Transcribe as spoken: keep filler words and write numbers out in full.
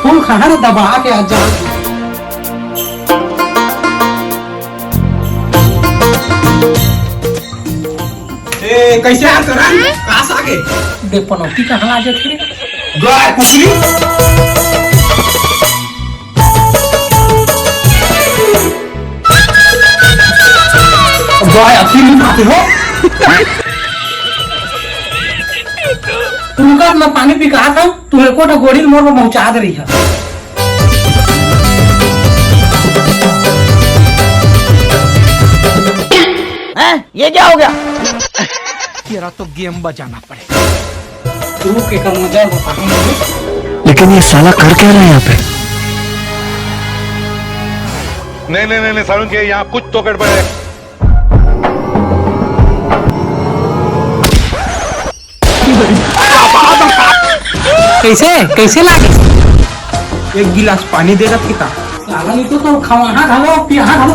फूल खाहर दबा के आ जा। ए, कैसे आ करा? कहाँ से आगे? दे पनौती कहाँ आ जाथे? गाय कुकरी। गाय अति नहीं खाते हो। तुमका अपना पानी पिकात हूँ, तुम्हें कोटा गोड़ी मोर में पहुँचा दे रही है। हैं? ये क्या हो गया? तेरा तो गेम बजाना पड़ेगा। तू के कर मजा बताऊंगा। लेकिन ये साला कर क्या रहा है यहाँ पे? नहीं, नहीं, नहीं, नहीं, सारुण के यहाँ कुछ तो गड़बड़ है। कैसे, कैसे लागे? एक गिलास पानी दे रखी था। साला, ये तो, तो खवाहा घलो, पियाहा घलो।